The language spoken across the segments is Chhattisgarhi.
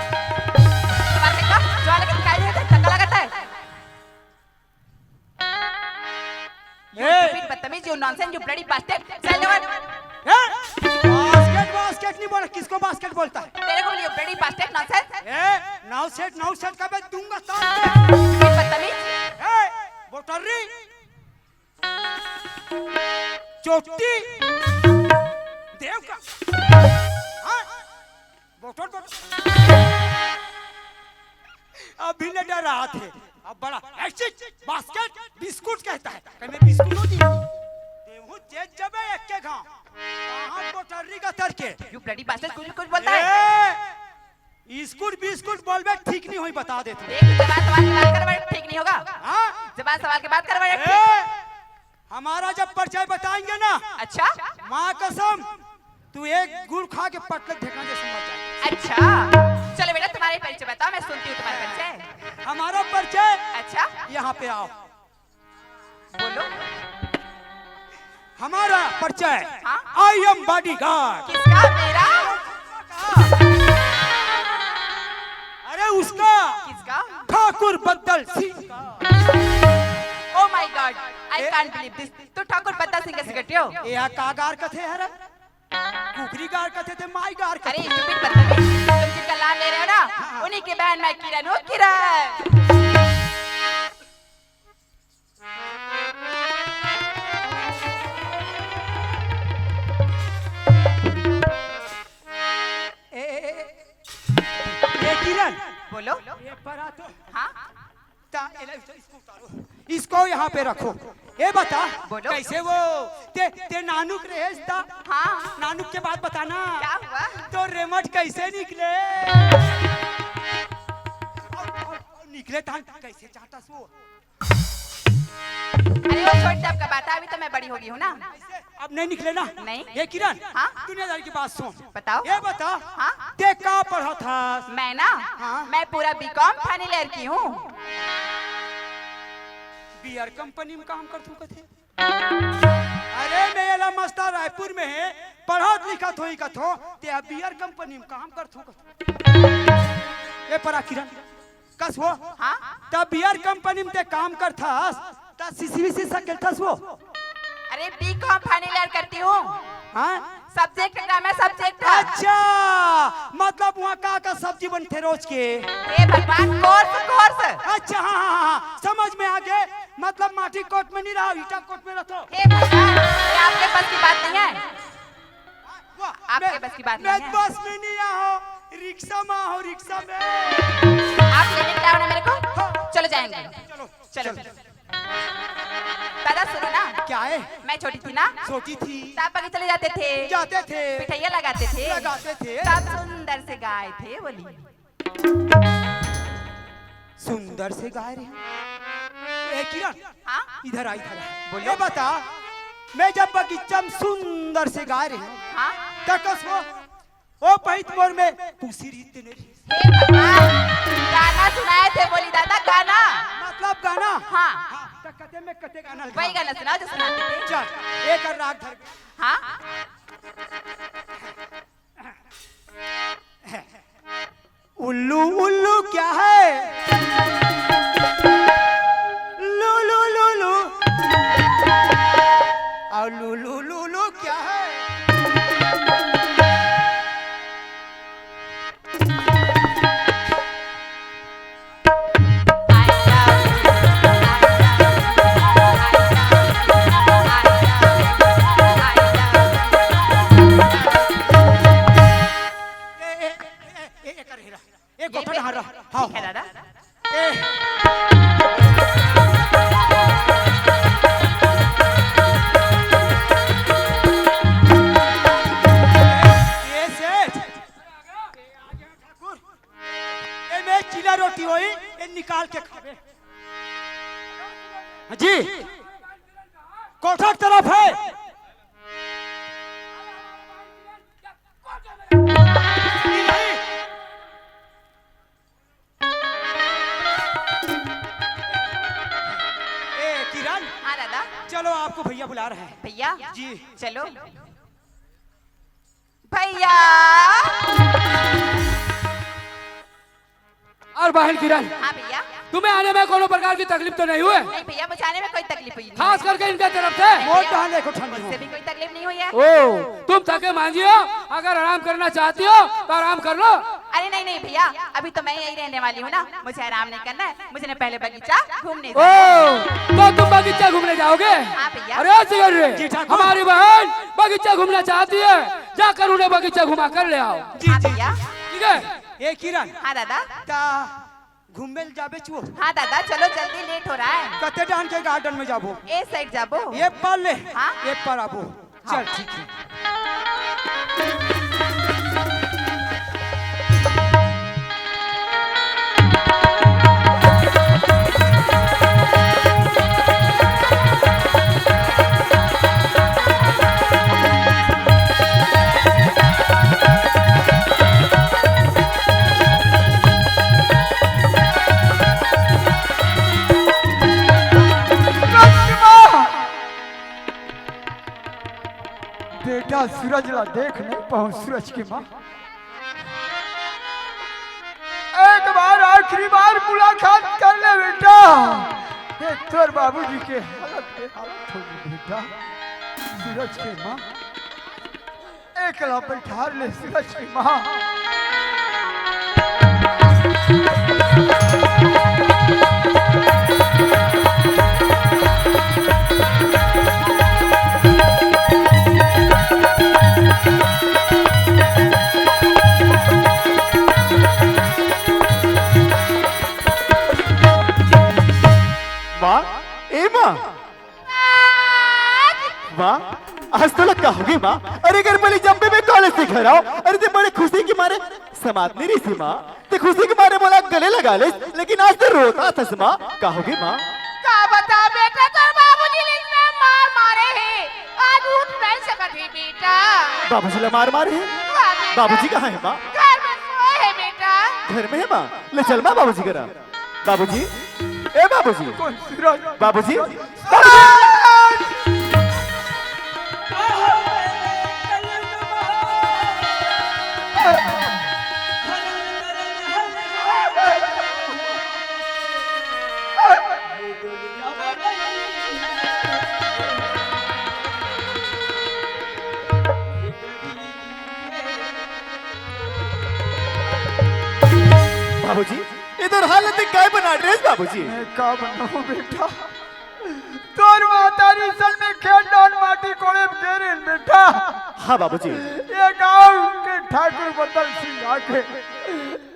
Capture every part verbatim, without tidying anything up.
तुम्हारे देखा, जो लगे दिखाई दे, चंगा लगता है। You A! Stupid बदतमीज, you nonsense, you bloody bastard, चल जवान। ए! बास्केट, बास्केट नहीं बोला, किसको बास्केट बोलता है? तेरे को बोलियो, bloody bastard, nonsense। ए, नाउ सेट, नाउ सेट का मैं दूंगा साथ में। Stupid बदतमीज। ए, बोटर्री। चोटी। देव का। हाँ? Voter, voter. अभी ले डरा थे। अब बड़ा ऐसे बास्केट बिस्कुट कहता है। कहीं मैं बिस्कुट हो जी? देहू जेत जबे एक के घाव। कहाँ बोटर्री का तर के? You bloody bastard, कुछ, कुछ बोलता है? ए, बिस्कुट, बिस्कुट बोलबे ठीक नहीं होई, बता देता हूँ। देख, जबान संभाल के बात कर, बड़ा ठीक नहीं होगा। हाँ? जबान संभाल के बात कर, बड़ा ए, ठीक। हमारा जब परिचय बताएंगे ना, अच्छा? माँ कसम, तू एक गुड़ खा के पटलक ढेकना जैसे मर जाए। अच्छा, चलो बेटा, तुम्हारा ही परिचय बताओ, मैं सुनती हूँ तुम्हारा परिचय। हमारा परिचय? अच्छा। यहाँ पे आओ। बोलो। हमारा परिचय। हाँ? I am bodyguard। किसका? मेरा? अरे उसका। किसका? ठाकुर बद्दल सिंह का। Oh my God, I A- can't believe this। तू ठाकुर बद्दल सिंह के secretary हो? ए, आ का गार कथे हर? कुकरी गार कथे ते माई गार कथे। अरे stupid बद्दल, तुम जिनका नाम ले रहे हो ना, हाँ, हाँ। उन्हीं की बहन मैं किरण हूँ, किरण। ए, ए, ए, ए, ए, किरण। बोलो। ये परा तो। हाँ? ता, एला, इसको उतारो। इसको यहाँ पे रखो। ए बता, बोलो। कैसे वो? ते, ते नानुक रहेस ता? हाँ। नानुक के बात बताना। क्या हुआ? तो रेमट कैसे निकले? और, और, और निकले तान कैसे चाहता सो? अरे वो छोड़, तब का बात है, अभी तो मैं बड़ी हो गई हूँ ना। अब नहीं निकले ना? नहीं। ये किरण, हाँ? दुनियादारी की बात सुन। बताओ। ये बता, हाँ? ते का पढ़ा था? मैं ना? हाँ। मैं पूरा B.Com final year की हूँ। बियर कंपनी में काम करथूं कथे। अरे मैं एला मस्त रायपुर में है, पढ़त लिखत होई कथो, ते अब बियर कंपनी में काम करथूं कथो। ए परा किरण, कस वो? हाँ? त बियर कंपनी में ते काम करथस, त सीसी विसी सकेलथस वो? अरे B.Com final year करती हूँ। हाँ? Subject का मैं subject था। अच्छा, मतलब वहाँ का का सब्जी बनथे रोज के? हे भगवान, course, course। अच्छा, हाँ, हाँ, हाँ, हाँ, समझ में आ गए। मतलब माटी कोट में नहीं रहा, ईटा कोट में रहथो। हे भगवान, ये आपके बस की बात नहीं है। वाह, आपके मैं, बस की बात मैं नहीं है। बस में नहीं आहो, रिक्शा में आहो, रिक्शा में। आप लेने के आओ ना मेरे को। हाँ। चलो जाएंगे। चलो, चलो, चलो। चलो। दादा सुनो ना। क्या है? मैं छोटी थी ना। छोटी थी। तब बगीचा ले जाते थे। जाते थे। पिठैया लगाते थे। लगाते थे। तब सुंदर से गाय थे, बोली। सुंदर से गाय रहे। ए किरण, हाँ? इधर आ, इधर आ। बोलो। ये बता, मैं जब बगीचा में सुंदर से गाय रहे, हाँ? त कस वो, ओ पहित मोर में पूसी रीत ने रही। हे भगवान, गाना सुनाए थे, बोली दादा, गाना। मतलब गाना? हाँ। हाँ, त कते में कते गाना वही गाना सुनाओ जो सुनाते थे। चल, एक और राग धर। हाँ? उल्लू उल्लू क्या है? लू लू लू लू। और लू लू लू लू क्या है? ए, ए, ए, ए, ए, कर हेरा। ए, यहीं गोठा पे? डहार रह। हाँ, ठीक है, हाँ। दादा। ए। ए, सेठ। ए, मैं चीला रोटी होई, ए, निकाल के खाबे। जी। कोठा की तरफ है। चलो, आपको भैया बुला रहे हैं। भैया? जी। चलो। भैया। और बहन किरण, हाँ भैया। तुम्हें आने में कोनो प्रकार की तकलीफ तो नहीं हुई? नहीं भैया, मुझे आने में कोई तकलीफ हुई नहीं। खास करके इनके तरफ से? मोट डहान एको ठन नहीं हुई। मुझसे भी कोई तकलीफ नहीं हुई है। ओ, तुम थके मांझी हो, अगर आराम करना चाहती हो तो आराम कर लो। अरे नहीं नहीं भैया, अभी तो मैं यही रहने वाली हूँ ना, मुझे आराम नहीं करना है, मुझे ना पहले बगीचा घूमने ओ, जाना है। तो तुम बगीचा घूमने जाओगे? हाँ भैया। अरे जिगर रे, जी ठाकुर। हमारी बहन बगीचा घूमना चाहती है, जाकर उन्हें बगीचा घुमा कर ले आओ। जी, हाँ जी। भैया। ठीक है? ए किरण। हाँ दादा। ता घूमे ल जाबे चुओ। हाँ दादा, चलो जल्दी, लेट हो रहा है। कते डहान के गार्डन में जाबो? ए साइड जाबो। ए पार ले। हाँ। ए पार आबो। चल, हाँ। ठीक है। बेटा, सूरज ला देख नहीं पाऊं, सूरज की माँ। एक बार, आखिरी बार मुलाकात कर ले बेटा। ये तोर बाबूजी के हालत बेहालत हो गई बेटा। सूरज के माँ, एकला बैठार ले सूरज के माँ। माँ, ए माँ। माँ, आज तोला का होगे माँ? अरे घर वाली जब भी मैं कॉलेज से घर आऊँ, अरे ते बड़े खुशी के मारे समात नहीं रही थी माँ। ते खुशी के मारे मोला गले लगा ले, लेकिन आज ते रोत हस माँ। का होगे माँ? का बता बेटा, तोर बाबूजी ले इतना मार मारे हे, आज उठ नहीं सकत हे बेटा। बाबूजी ला मार मारे हे? हाँ बेटा। बाबूजी कहाँ हे माँ? घर में सोए हे बेटा। घर में हे माँ? ले चल माँ बाबूजी करा। बाबूजी, ए बाबूजी। कौन सूरज? बाबूजी। बाबूजी, इधर हालत काय बना ड्रेस बाबूजी? मैं का बनाऊं बेटा, तोर महतारी सन में खेत डाउन माटी कोड़े गे रेहेन बेटा। हाँ बाबूजी। ये गांव के ठाकुर बदल सिंह आके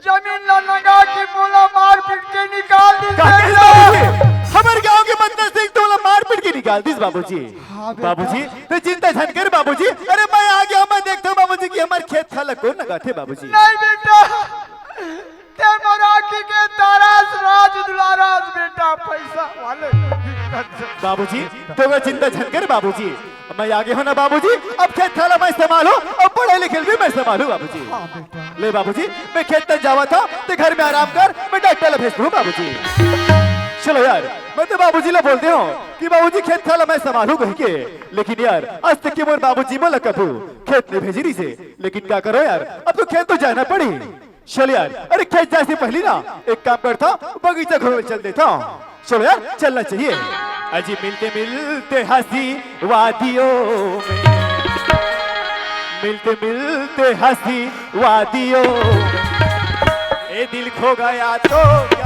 जमीन ला नंगा के मोला मारपीट के निकाल दिस का कहिस बेटा। बाबूजी? हमर गांव के बदल सिंह तोला मारपीट के निकाल दिस बाबूजी। हाँ बेटा। बाबूजी, ते चिंता झन कर बाबूजी। अरे मैं आ गया हूँ, मैं देखता हूँ बाबूजी कि हमर खेत खार ला कोन नंगाथे बाबूजी। नहीं बेटा, ते मोर आँखी के तारास राज दुलारास बेटा, पैसा वाले। बाबूजी, तोला चिंता झन कर बाबूजी, मैं आ गया हूँ ना बाबूजी। अब खेत खार ला मैं संभालूं, अब पढ़े लिखे भी मैं संभालूं बाबूजी। हाँ बेटा। ले बाबूजी, मैं खेत तक जावत हूँ, ते घर में आराम कर, मैं डॉक्टर ला भेज दूँ बाबूजी। चलो यार, मैं तो बाबूजी ला बोल दे हूँ कि बाबूजी खेत खार ला मैं संभालूं कह के, लेकिन यार आज तक के मोर बाबूजी मोला कभू खेत नहीं भेजी रहिसे, लेकिन का करो यार, अब तो खेत तो जाना पड़ी। चल यार, अरे खेत जाए से पहली ना एक काम करता हूँ, बगीचा घूमे चल देता हूँ। चलो यार, चलना चाहिए। अजी मिलते मिलते हंसी वादियों में, मिलते मिलते हंसी वादियों में, ए दिल खो गया तो क्या?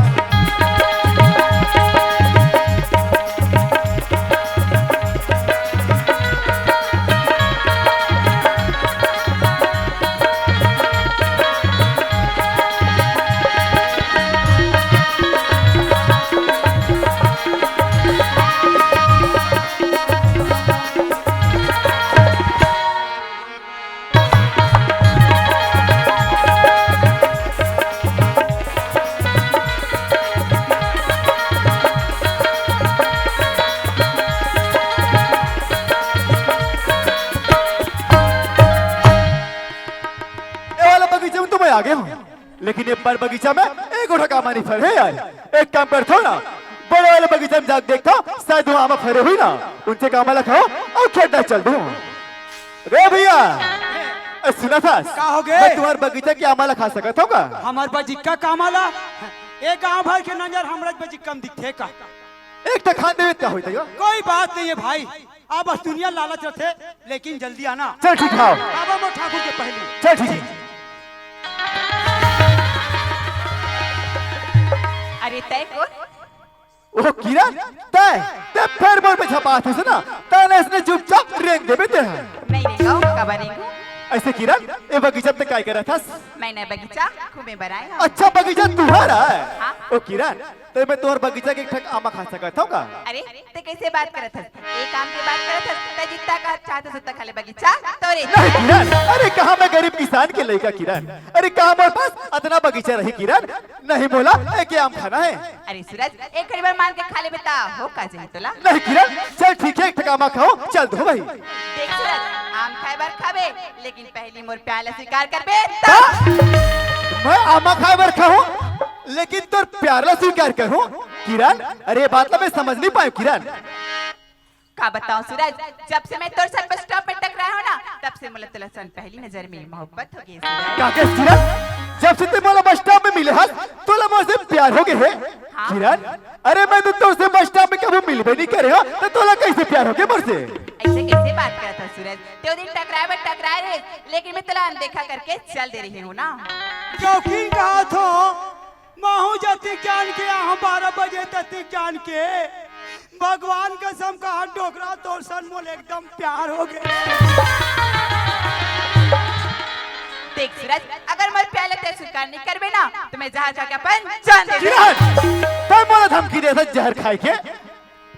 ए वाला बगीचा में तो मैं आ गया हूँ, लेकिन ये पर बगीचा में एक गोठा कामा नहीं फर है यार। एक काम करता हूँ ना, बड़े वाले बगीचा में जाके देखता हूँ, शायद वहाँ आमा फरे हुई ना, उनसे का आमा ला खाओ और खेत डाल चल दूँ। रे भैया, ए, सुना था? का हो गे? मैं तुम्हारे बगीचा के आमा ला खा सकत हूँ का? हमर बजिक्का का आमा ला? ए गांव भर के नजर हमर बजिक्का में दिखथे का? एक ठा खान देवे त का होई तैयो? कोई बात नहीं है भाई, अब बस दुनिया लालच रथे, लेकिन जल्दी आना। चल ठीक है। बाबा मोर ठाकुर के पहली। चल ठीक है। अरे तय कोन? ओ किरण, तय, तय फेर मोर पे झपात हस ना, तय ने इसने चुपचाप रेंग देबे ते ह। नहीं रेंगो, काबर रेंगो? ऐसे किरण, ए बगीचा में तय काय करत हस? मैं नया बगीचा घूमे बर आए हंव। अच्छा बगीचा तुहर आय? हाँ। ओ किरण, त मैं तोर बगीचा के एक ठक आमा खा सकत हंव का? अरे, तय कैसे बात करत हस? एक आम के बात करत हस, तय जितना का चाहत हस उतना खा ले बगीचा, तोरे। नहीं किरण, अरे कहाँ मैं गरीब किसान के लइका किरण? अरे कहाँ मोर पास अतना बगीचा रही किरण? नहीं मोला, एक आम खाना है। अरे सूरज, एक घड़ी बर मान के खा लेबे ता हो का जाही तोला? नहीं किरण, चल ठीक है, एक ठक आमा खाओ, चल दो भाई। देख सूरज, आम खाए बर खाबे, लेकिन पहली मोर प्यार ला स्वीकार करबे ता। हाँ? मैं आमा खाए बर खाऊं, लेकिन तोर प्यार ला स्वीकार करूं? किरण, अरे ये बात ला मैं समझ नहीं पाया किरण। का बताऊं सूरज, जब से मैं तोर साथ बस स्टॉप में टकराए हंव ना, तब से मोला तोला सन पहली नजर में मोहब्बत हो गे सूरज। का कहे किरण? जब से तैं मोला बस स्टॉप में मिले हस, तोला मोर से प्यार हो गे हे? हाँ। किरण, अरे मैं तो तोर से बस स्टॉप में कभू मिलबे नहीं करे हंव, त तोला कैसे प्यार हो गे मोर से? ऐसे कैसे बात करत हस सूरज? तैं ओ दिन टकराए बर टकराए रहे, लेकिन मैं तोला अनदेखा करके चल दे रहे हंव ना। क्यों किन कहा थो? महूं जतिक जान के आहूं बारह बजे ततिक जान के। भगवान कसम कहा डोकरा तोर सन मोला एकदम प्यार हो गे। देख सूरज, अगर मोर प्यार ला तैं स्वीकार नहीं करबे ना, त मैं जहर खा के अपन जान दे दूं। किरण, तैं मोला धमकी देत हस जहर खाए के?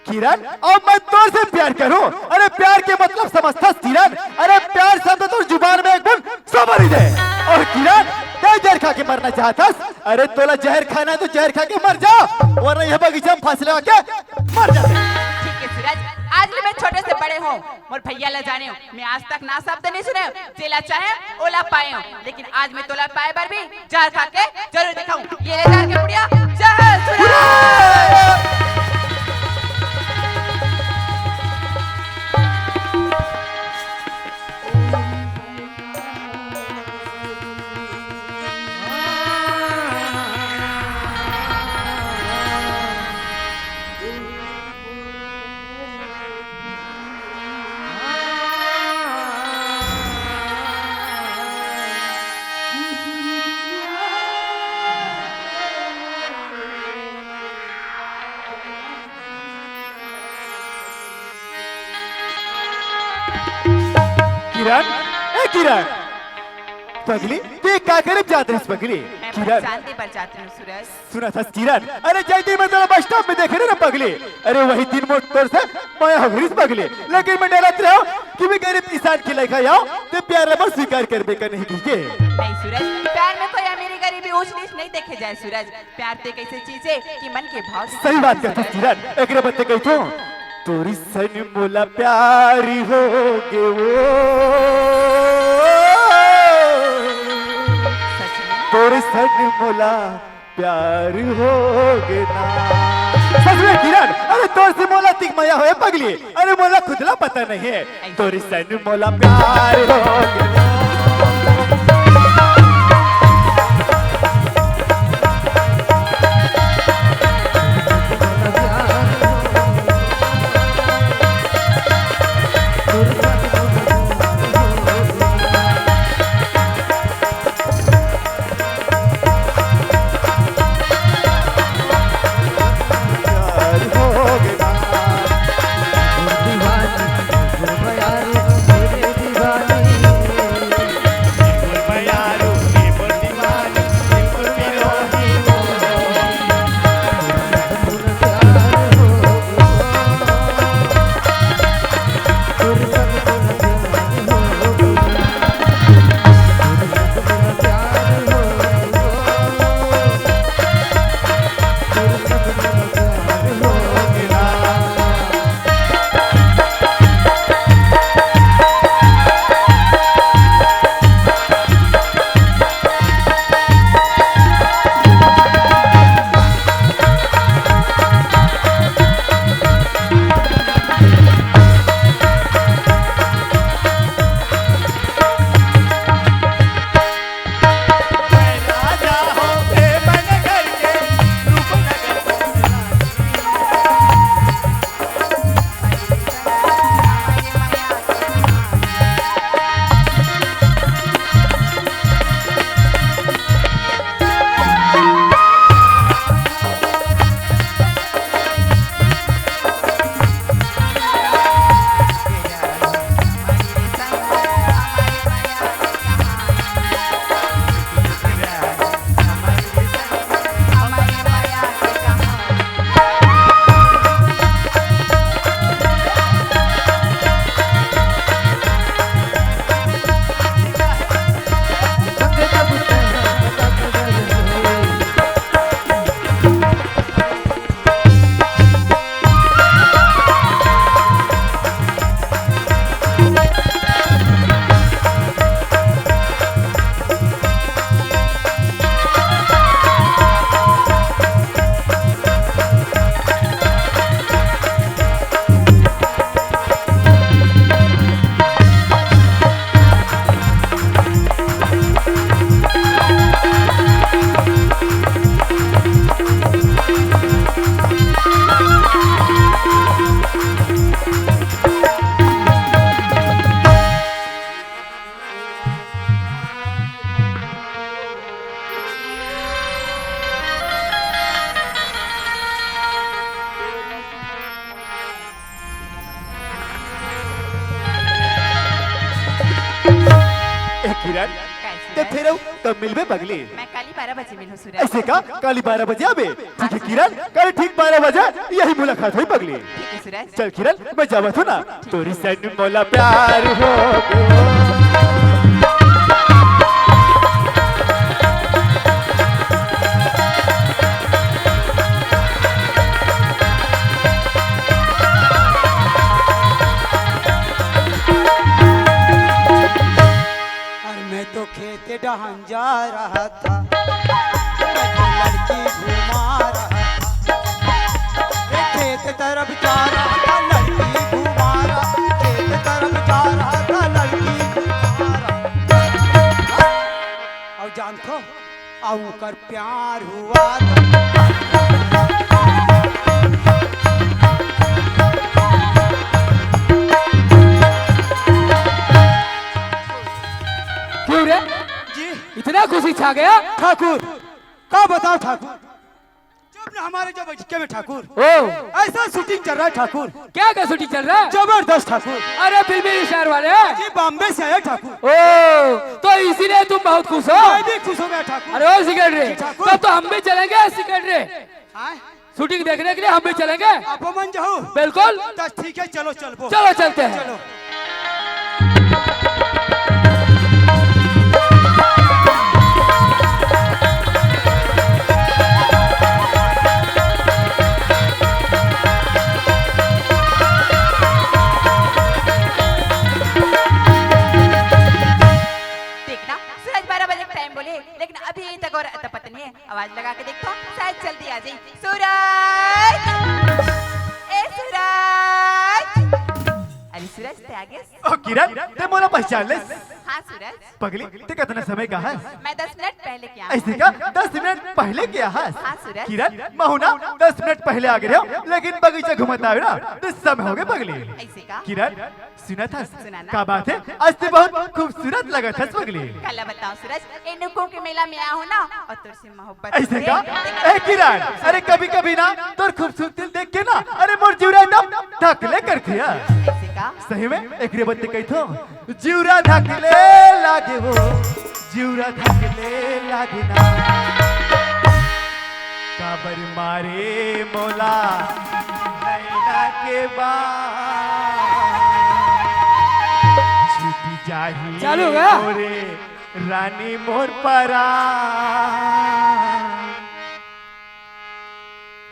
किरण, अब मैं तोर से प्यार करूं? अरे प्यार के मतलब समझथस किरण? अरे प्यार शब्द तोर जुबान में एक बूंद सोबरी दे। और किरण, तैं जहर खा के मरना चाहथस? अरे तोला जहर खाना है तो जहर खा के मर जा, वरना ये बगीचा में फांसी लगा के मर जा। ठीक है सूरज, आज ले मैं छोटे से बड़े हंव, मोर भैया ला जानेंव, मैं आज तक ना शब्द नहीं सुनेंव, जेला चाहेंव ओला पाएंव, लेकिन आज मैं तोला पाए बर भी जहर खा के जरूर दिखाहूं। ये ले जहर के पुड़िया, जय हो सूरज। किरण, ए किरण, पगली, तैं का करे जात रहिस पगली? मैं किरण। पहचान दे बर जात रहिस सूरज। सुनत हस किरण, अरे जय दिन मैं तोला बस स्टॉप में देखे रहेंव ना पगली, अरे वही दिन मोर तोर से मया हो गे रहिस पगली, लेकिन मैं डरत रहेंव कि मैं गरीब किसान के लइका हंव, तैं प्यार ला मोर स्वीकार करबे का नहीं कहिके। नहीं सूरज, प्यार में कोई अमीरी गरीबी ऊंच नीच नहीं देखे जाए सूरज, प्यार ते एक ऐसे चीज हे कि मन के भाव से सही बात कहत हस किरण, एकरे बर ते कहिथंव, तोर सन मोला प्यार हो गे वो। सच में? तोर सन मोला प्यार हो गे ना। सच में किरण, अरे तोर से मोला अतिक मया होय पगली, अरे मोला खुद ला पता नहीं हे। तोर सन मोला प्यार हो गे। किरण, कैसे ते है? फेर अउ कब मिलबे पगली? मैं काली बारह बजे मिलूँ सूरज। अइसे का? काली बारह बजे आबे? ठीक है किरण, काली ठीक बारह बजे यही मुलाकात होही पगली। ठीक है सूरज। चल किरण, मैं जावत हूँ ना, तोरी से मोला प्यार हो गयो। अरे मैं तो खेत डहन जा रहा था, मैं तो लड़की घुमा रहा था। मैं खेत तरफ जा रहा था, लड़की घुमा रहा, खेत तरफ जा रहा था, लड़की घुमा रहा। अउ जानथो, अउ ओकर प्यार हुआ तो। क्यों रे? जी। इतना खुशी छा गया? ठाकुर, का बताओ ठाकुर, जब ना हमारे जो बैठके में ठाकुर, ओ। ऐसा shooting चल रहा है ठाकुर। क्या क्या shooting चल रहा है? जबरदस्त ठाकुर। अरे फिल्मी शहर वाले। जी, बॉम्बे से आए ठाकुर। ओ, तो इसीलिए तुम बहुत खुश हो? मैं भी खुश हो गया ठाकुर। अरे ओ सिकंदर रे, जी ठाकुर। तब तो हम भी चलेंगे सिकंदर रे। हाँ? Shooting देखने के लिए हम भी चलेंगे। आप मन जाओ। बिल्कुल। तो ठीक है, चलो चलबो। चलो चलते हैं। चलो। देखना, सूरज बारह बजे के time बोले, लेकिन अभी तक ओर अता पता नहीं है। आवाज लगा के देखो, शायद जल्दी आ जाए। सूरज, ए सूरज, अरे सूरज, ते आ गेस? ओ किरण, ते मोला पहचान लेस? हाँ सूरज। पगली, ते कतना समय के आहस? मैं दस मिनट पहले के आहस। अइसे का? दस मिनट पहले के आहस? हाँ सूरज। किरण, महू ना दस मिनट पहले आ गे रहेंव, लेकिन बगीचा घूमत आए ना, त समय हो गे पगली। अइसे का? किरण, सुनत हस? सुना ना। का बात हे? आज ते बहुत खूबसूरत लगत हस पगली। काला बताओं सूरज, ए नुकू के मेला में आए हों ना, अउ तोर से मोहब्बत अइसे का? ए किरण, अरे कभी-कभी ना तोर खूबसूरती ल देख के ना, अरे मोर जिउरा एकदम धकले करथे। अइसे का? सही में, एकरे बर ते कहिथों, जिउरा धकले लागे वो, जिउरा धकले लागे ना। काबर मारे मोला नैना के बान, छूट जाही चालू हो गया? मोरे रानी मोर परान।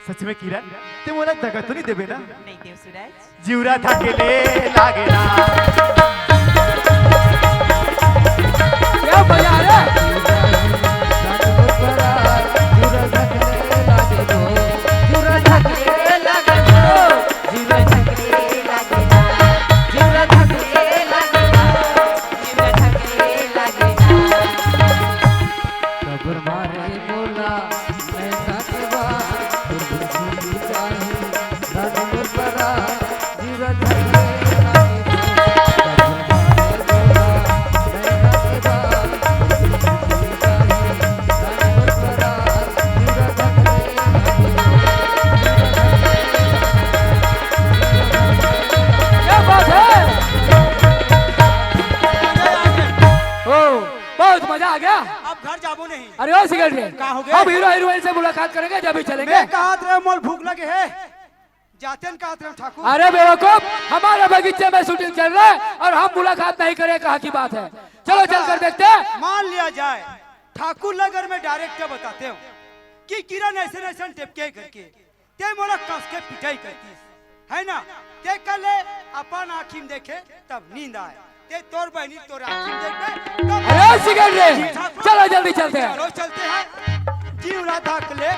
सच में किरण, ते मोला दगा तो नहीं देबे ना? नहीं देव सूरज। जिउरा धकले लागे ना। क्या मजा आ रहा है? क्या बात है? ओ, बहुत मजा आ गया। अब घर जाबो नहीं। अरे ओ सिकंदर रे, का हो गया? अब हीरो हीरोइन से मुलाकात करेंगे, जब ही चलेंगे। मैं कहत रहे मोल भूख लगे हे, जातेन कहत रहे ठाकुर। अरे बेवकूफ, हमारे बगीचे में shooting चल रहा है और हम मुलाकात नहीं करें, कहाँ की बात है? चलो चलकर देखते हैं। मान लिया जाए, ठाकुर ल अगर मैं direct बताते हूँ कि किरण ऐसे ऐसे टेपके करके, ते मोला कस के पिटाई करतीस, है ना? ते कल अपन आँखी में देखे तब नींद आए, ते तोर बहनी तोर आँखी में देखबे तब अरे सिकंदर रे, जी ठाकुर। चलो जल्दी चलते हैं। चलो चलते हैं। जिउरा धकले।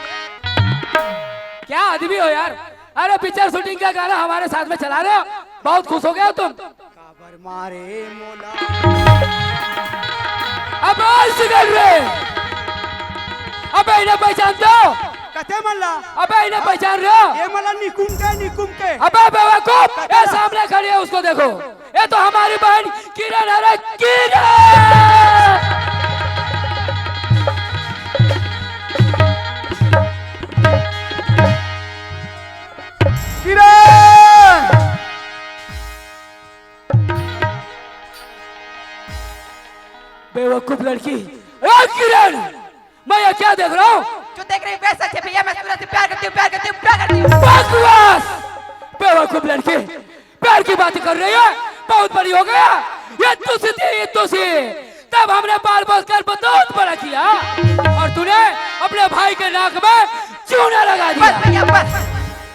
क्या आदमी हो यार? अरे picture shooting का गाना हमारे साथ में चला रहे हो, बहुत खुश हो गए हो तुम। काबर मारे मोला। अबे ओ सिकंदर रे, अबे इन्हें पहचानते हो? कते मन ला? अबे इन्हें पहचान रहे हो? ये मन ला निकुम के, निकुम के। अबे बेवकूफ, ये सामने खड़ी है, उसको देखो, ये तो हमारी बहन किरण है रे, किरण। किरण! बेवकूफ। लड़की, ए किरण, मैं ये क्या देख रहा हूँ? जो देख रही हूँ वह सच है भैया, मैं सूरज से प्यार करती हूँ, प्यार करती हूँ, प्यार करती हूँ। बकवास! बेवकूफ लड़की, प्यार की बातें कर रही है, बहुत बड़ी हो गया। ये तुझसे थी, ये तुझसे। तब हमने पाल पोस कर बहुत बड़ा किया और तूने अपने भाई के नाक में चूना लगा दिया। बस भैया, बस।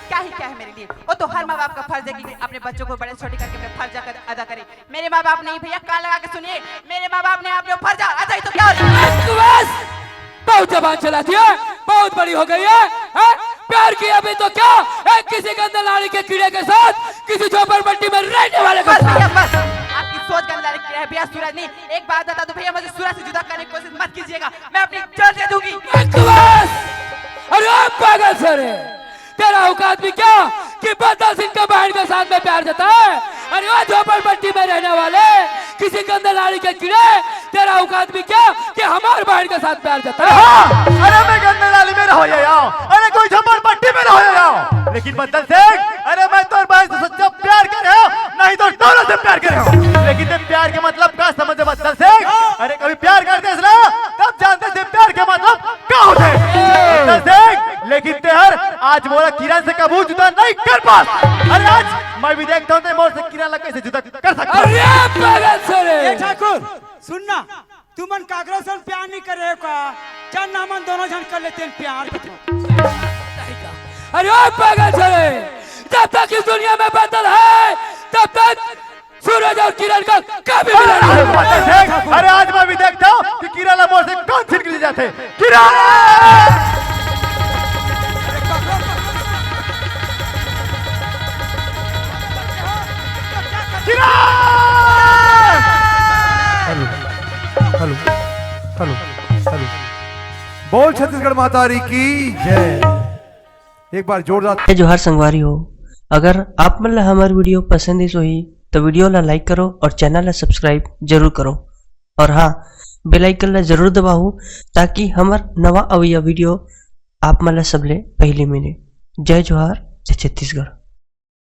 क्या ही क्या है मेरे लिए, वो तो हर माँ बाप का फर्ज है कि अपने बच्चों को बड़े छोटे करके अपने फर्ज अदा करें। मेरे माँ बाप नहीं भैया, कान लगा के सुनिए, मेरे माँ बाप ने आपने फर्ज अदा ही तो क्या हो रहा है? बकवास! बहुत जबान चलाती है, बहुत बड़ी हो गई है, हैं? प्यार किया भी तो क्या है, किसी गंदे नाली के कीड़े के साथ किसी झोपड़पट्टी में रहने वाले के बस साथ। भैया बस, आपकी सोच गंदा लग रही है भैया। सूरज नहीं, एक बात बता दो भैया, मुझे सूरज से जुदा करने की कोशिश मत कीजिएगा, मैं अपनी जान दे दूंगी। बकवास! अरे ओ पागल सर, तेरा औकात भी क्या कि बदल सिंह के बहन के साथ में प्यार जताए? अरे ओ झोपड़पट्टी में रहने वाले किसी गंदे नाली के कीड़े, तेरा औकात भी क्या कि हमारे बहन के साथ प्यार जताए? हाँ, अरे मैं गंदे नाली में रहो या आओ, अरे कोई झोपड़पट्टी में रहो या आओ, लेकिन बदल सिंह, अरे मैं तोर बहन से सच्चा प्यार कर रहा हूँ, नहीं तो डोला से प्यार कर रहा हूँ। लेकिन ते प्यार के मतलब का समझ बदल सिंह? अरे कभी प्यार करते ना, तब जानते थे प्यार के मतलब का होते। बदल सिंह, लेकिन तेहर आज मोला किरण से कबू जुदा नहीं कर पास। अरे आज मैं भी देखता हूँ ते मोर से किरण ला कैसे जुदा कर सकता है। अरे पागल सर! ए ठाकुर, सुन ना, तुमन काकरो से प्यार नहीं करे हो का? चल ना, हमन दोनों झन कर लेते हैं प्यार। अरे ओ पागल सर, जब तक इस दुनिया में बदल है, तब तक सूरज और किरण का कभी मिलन नहीं होगा। अरे आज मैं भी देखता हूँ कि किरण ला मोर से कौन छीन के ले जाते। Kiran! Kiran! Hello, hello, hello, hello. बोल छत्तीसगढ़ महतारी की जय। एक बार जोरदार। जय जोहार संगवारी हो, अगर आप मन ला हमर वीडियो पसंद आइस होही तो वीडियो ला लाइक करो और चैनल ला सब्सक्राइब जरूर करो और हाँ, बेल आइकन ला जरूर दबाओ ताकि हमर नवा अवइया वीडियो आप मन ला सबले पहली मिले। जय जोहार, जय छत्तीसगढ़।